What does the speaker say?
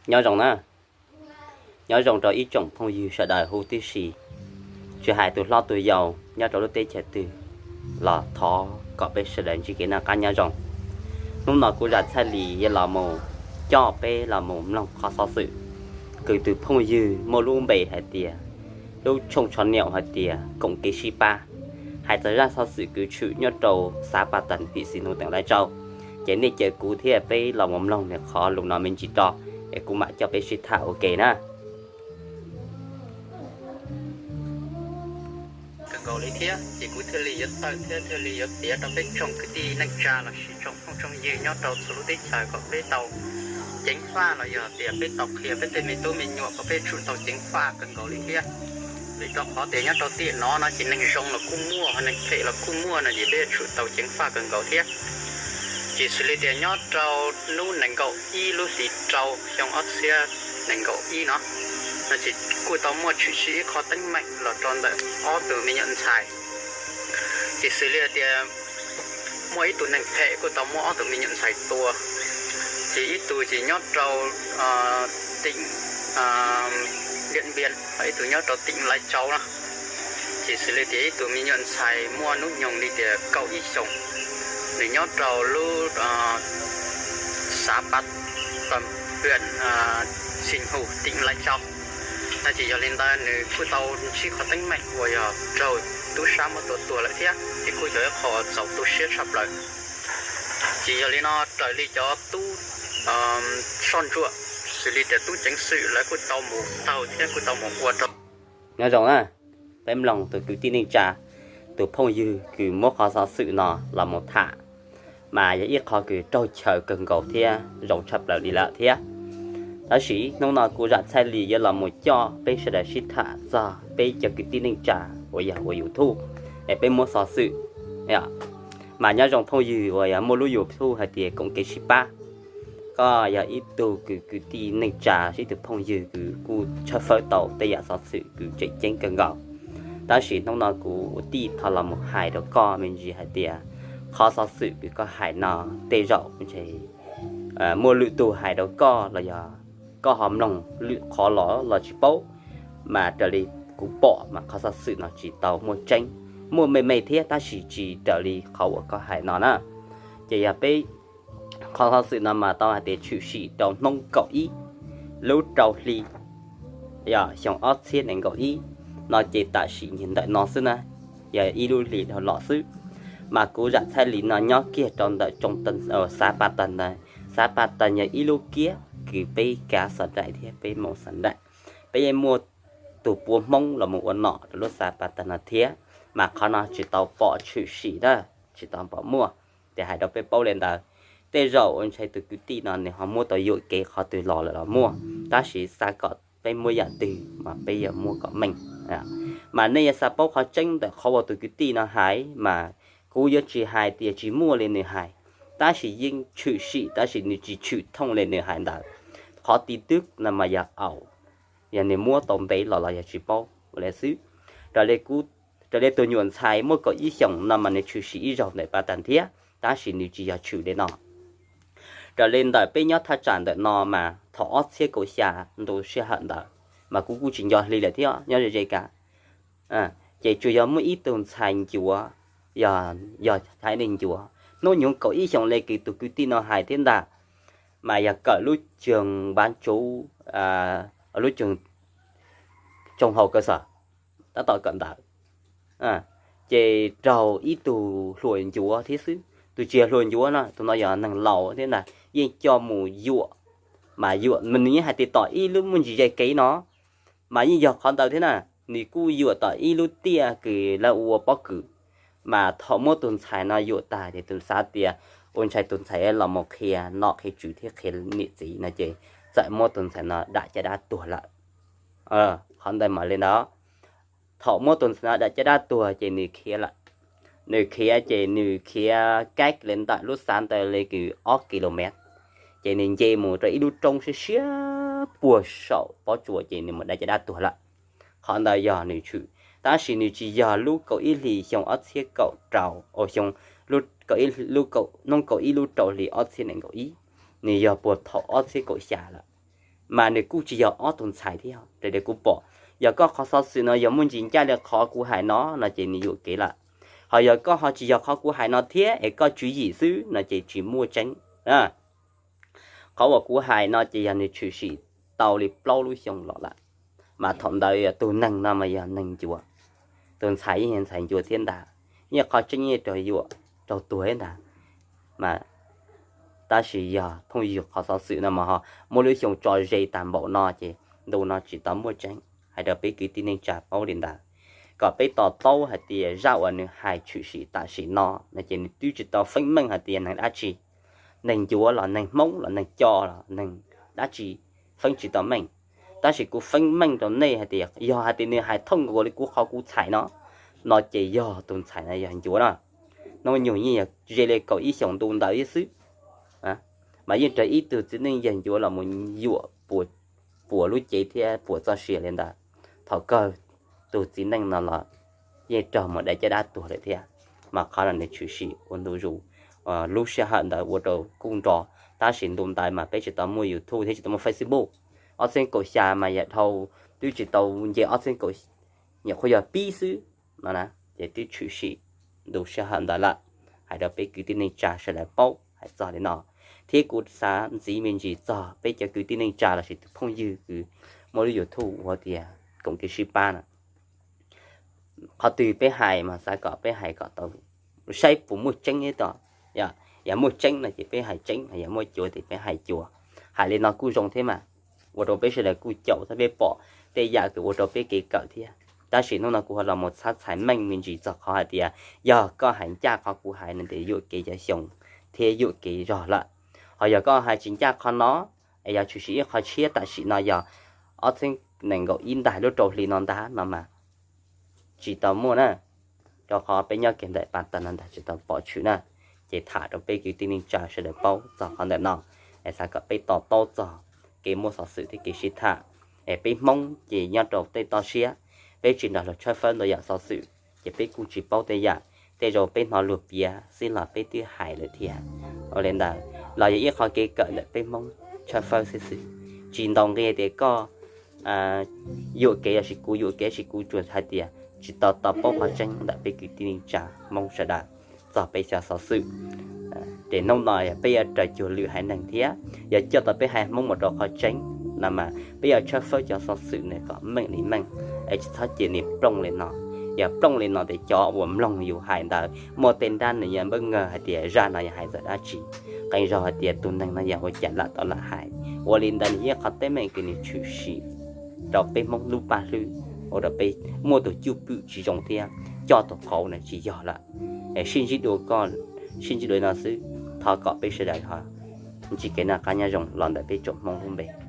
Nyob zoo na, nyob zoo rau ib tsoom phooj ywg sawv daws huv tib si, tsis hais tus hlob tus yau nyob rau lub teb chaws twg los thov kom peb sawv daws ntsib kev noj qab nyob zoo. Hnub no kuv Zam Txhaij Lis yuav los mus coj peb los mus mloog qhov xov xwm kws tus phooj ywg muaj lub npe hais tias, lub tshooj tsho niam hais tias Koom Kev Sib Pab, hais txog zaj xov xwm kws tshwm nyob rau xav Pas Tas, hwm Xis Nus, teem Lais Tsau. Ces nej caw kuv thiab peb los mus mloog nws qhov lus no me ntsis tso, es kuv mam coj peb sib tham ua ke na. Kawg nkaus li thiab ces kuv thiaj li yuav tawm thiab thiaj li yuav piav rau peb tsoom kwv tij neej tsa lossis tsoom phooj tsoom ywg nyob rau txhua lub teb chaws kom peb tau ceev faj los yog tias peb tau qhia peb tej me tub me nyuam kom peb tsum tau ceev faj kawg nkaus li thiab. Vim rau qhov tias nyob rau tiam no no ces neeg zoo los kuj muaj, neeg phem los kuj muaj no ces peb tsum tau ceev faj kawg nkaus thiab. Ces xws li tias nyob rau hnub nees nkaum ib lub hlis rau xyoo ob txhiab nees nkaum ib no, no ces kuj tau muaj tshwm sim ib qho teeb meem los rau ntawm ob tug me nyuam ntxhais. Ces xws li tias muaj ib tug neeg phem kuj tau muab ob tug me nyuam ntxhais tua, ces ib tug ces nyob rau teem Diam Npias, ho ib tug nyob rau teem Lais Tsau no. Ces xws li tias ib tug me nyuam ntxhais muaj hnub nyoog li tias kaum ib xyoos, nws nyob rau lub xav Pas Tas, Xis Nus, teem Lais Tsau, no ces yog li ntawd nws kuj tau ntsib qhov teeb meem uas yog raug tub sab muab tua tuag lawm thiab, ces kuj yog ib qho txaus tu siab tshaj plaws. Ces yog li no raws li cov tub soj ntsuam, xws li tias tub ceev xwm lawv kuj tau mus taug thiab kuj tau mus ua rau. Nyob zoo na, peb mloog tus kwv tij neej tsa, tus phooj ywg kws muab qhov xov xwm no los mus tham, mas yog ib qho kws raug chaw kawg nkaus thiab zoo tshaj plaws li lawm thiab. Tab sis hnub no kuv Zam Txhaij Lis yuav los mus coj peb sawv daws sib tham txog peb cov kwv tij neej tsa uas yog ua YouTube, es peb muab xov xwm, mas nyob zoo phooj ywg uas yog muaj lub YouTube hais tias Koom Kev Sib Pab, koj yog ib tug kwv tij neej tsa, ib tug phooj ywg kws kuj tshawb fawb tau tej yam xov xwm kws tseem ceeb kawg nkaus. Tab sis hnub no kuv ua tij thov los mus hais rau koj me ntsis hais tias qhov xov xwm kws koj hais no tej zaum ntshe muaj lwm tus hais rau koj los yog koj ho mloog lwm qhov los los tsis paub, mas raws li kuv pom mas qhov xov xwm no tsis tau muaj tseeb, muaj me me thiab tab sis tsis raws li qhov uas koj hais no na. Ces yog peb qhov xov xwm no mas tau hais tias tshwm sim rau hnub kaum ib lub rau hli, yog xyoo ob txhiab nees nkaum ib no ces tam sim nyob ntawm no xwb na, yog ib lub hlis dhau los xwb. Mas kuv Zam Txhaij Lis no nyob kiag rau ntawm xav Pas Tas ntawd. Xav Pas Tas yog ib lub kiab kws peb kav Xav Nraim thiab peb Moos Xav Nraim, peb yeej muaj tus puav Hmoob los mus ua nom rau lub xav Pas Tas no thiab, mas qhov no tsis tau pom tshwm sim na, tsis tau pom muaj. Ces hais rau peb paub li ntawd, tej zaum ua ntshai tus kwv tij no nws ho muab tau yuam kev qhov twg los lawm los muaj, tab sis xav kom peb muab yam twg mas peb yuav muab kom meej. Mas nej yuav xav paub qhov tseeb ntawm qhov uas tus kwv tij no hais mas kuv yuav tsis hais tias tsis muaj li nws hais, tab sis yeej tshwm sim tab sis nws tsis tshwm thooj li nws hais ntawd. Qhov tin twg no mas yog aum, yog nws muab tau ntev los los yog tsis paub ua li xwb. Raws li tus nyuam ntxhais muaj kaum ib xyoos no mas nws tshwm sim ib zaug ntawm Pas Tas thiab, tab sis nws tsis yog tshwm li no. Raws li ntawm peb nyob thaj tsam ntawm no mas thaum ob txhiab kaum xya ntu sij hawm ntawd, mas kuv kuj tsis nco hli lawm thiab, nyob ze ze kav, ces tsuas yog muaj ib tug ntxhais ncuav, yog, yog haiv neeg ncuav, hnub nyoog kaum ib xyoos li kws tus kwv tij no hais thiab ntag, mas yog kawm lub tsoog npav tsuv, lub tsoog tsoog haus kaw xom, tab tom kawm ntawv, ces raug ib tug hluas ncuav thiab xwb. Tus tsis yog hluas ncuav no, tus no yog neeg laus thiab ntag, yeej coj mus yuam, mas yuam mas nws yeej hais tias tom ib lub muaj ntsis ze kev no, mas yeej yog qhov ntawd thiab na. Nws kuj yuam tom ib lub tiaj kws lawv ua pob kws, mas thaum muab tus ntxhais no yuam tag ces tus xav tias ua ntshai tus ntxhais los mus qhia nom qhia tswv thiab qhia niam txiv no ces txawm muab tus ntxhais no dam caj dab tuag lawm. Qhov ntawd mas li ntawd, thaum muab tus ntxhais no dam caj dab tuag ces nws khiav lawm. Nws khiav ces nws khiav kab li ntawm lub xav ntawd li kws ob ki lo mev, ces nws nce mus rau ib lub roob siab siab puag saum pob tsuas ces nws mus dam caj dab tuag lawm. Qhov ntawd yog nws tshwm, tab sis nws tsis yog lub kaum ib hlis xyoo ob txhiab kaum rau, xyoo, lub, hnub kaum ib lub rau hli ob txhiab nees nkaum ib, nws yog puag thaum ob txhiab kaum xya lawm. mas nws kuj tsis yog ob tug ntxhais thiab. Raws li kuv pom, yog koj qhov xov xwm no yog muaj ntsis ncaj li qhov kuv hais no no ces nws yuam kev lawm. Ho yog koj ho tsis yog qhov kuv hais no thiab es koj tswv yim xwb no ces tsis muaj tseeb. Qhov uas kuv hais no ces yog nws tshwm sim tau li plaub lub xyoo los lawm, mas thaum ntawd tus neeg no mas yog neeg ncuav, tus ntxhais yeej yog ntxhais ncuav thiab ntag, yeej qhov tseeb yeej raug yuam raug tuag thiab ntag. Mas tab sis yog phooj ywg qhov xov xwm no mas ho muaj lub xyoo tso ze tag npaum no ces ntu no tsis tau muaj tseeb. Hais rau peb kwv tij neej tsa paub li ntawd, kom peb to taub hais tias zaj uas nws hais tshwm sim tam sim no no ces nws twb tsis tau feeb meej hais tias neeg dab tsi, neeg ncuav los neeg Hmoob los neeg Co los neeg dab tsi, feeb tsis tau meej. Tab sis kuv feeb meej rau nej hais tias yog hais tias nws hais thooj nkaus li kuv qhov kuv txhais no, no ces yog tus ntxhais no yog ncuav na. Hnub nyoog yeej yog ze li kaum ib xyoos ntu ntawd thiab xwb, mas yeej raug ib tug txiv neej yawg ncuav los mus yuam puas lub cev thiab puas txoj sia li ntawd. Thaum kawg tus txiv neej no los yeej raug mus dai caj dab tuag lawm thiab. Mas qhov no nws tshwm sim ua ntu zus lub sij hawm ntawd ua rau kuj nrov, tab sis ntu ntawd mas peb tsis tau muaj YouTube thiab tsis tau muaj Facebook. Ob txhiab kaum xya mas yam dhau twb tsis tau nce ob txhiab kaum, nyuam qhuav yog pib xwb no na, ces twb tshwm sim ntu sij hawm ntawd lawm. Hais rau peb kwv tij neej tsa sawv daws paub hais txog li no, thiab kuv xav ntxiv me ntsis txog peb cov kwv tij neej tsa lossis tus phooj ywg kws muaj lub YouTube hu tias Koom Kev Sib Pab no. Qhov twg peb hais mas xav kom peb hais kom tau saib puas muaj tseeb ib tog. Yog muaj tseeb no ces peb hais tseeb, yog muaj cuav ces peb hais cuav. Hais li no kuj zoo thiab mas, ua rau peb sawv daws kuj caum thiab peb pom tej yam kws ua rau peb kev kawm thiab. Tab sis hnub no kuv ho los mus txhab txhais meej me ntsis txog qhov hais tias yog koj hais ncaj qhov kuv hais no ces yuam kev cov xyoo thiab yuam kev zog lawm. Ho yog koj hais tsis ncaj qhov no, es yog tshwm sim ib qho tshiab tam sim no yog ob txhiab nees nkaum ib ntag lub rau hli no ntag no mas tsis tau muaj na, rau qhov peb nyob kiag ntawm pas tag no ntag tsis tau pom tshwm na. Ces tham rau peb kwv tij neej tsa sawv daws paub txog qhov ntawm no, es xav kom peb to taub txog kev muab xov xwm thiab kev sib tham. Es peb Hmoob ces nyob rau tej toj siab, peb tsis nrog luag tshawb fawb ntau yam xov xwm, ces peb kuj tsis paub tej yam. Tej zaum peb hnov luag piav xwb los peb twb hais lawm thiab. Ua li ntawd los yog ib qho kev kawm ntawm peb Hmoob tshawb fawb xwb xwb, tsis ntaus nqi tias koj yuam kev lossis kuv yuam kev, sis kuv tsuas hais tias tsis tau tau paub qhov tseeb ntawm peb kwv tij neej tsa Hmoob sawv daws txog peb xyov xov xwm. Ces hnub no yog peb yuav raws cuag lwm haiv neeg thiab yog coj tau peb haiv Hmoob mus rau qhov tseeb no mas peb yuav tshawb fawb cov xov xwm nws kom meej li meej, es tsis txhob cia nws plooj li no. Yog plooj li no ces cov uas mloog yus hais ntawd muaj tej nrab nws yuav npaj ngawg hais tias zaj no yog hais txog dab tsi, qee zaug hais tias tus neeg no yog ua cas lam tau lam hais. Ua li ntawd nws yog qhov teeb meem kws nws tshwm sim rau peb Hmoob lub paj hlwb, ua rau peb muaj tus cwj pwm tsis zoo thiab coj tus qauv na tsis yog lawm. Es sib ntsib dua koj, sib ntsib dua no xwb, thov kom peb sawv daws ho ntsib kev noj qab nyob zoo los ntawm peb tsoom Hmoob lub npe.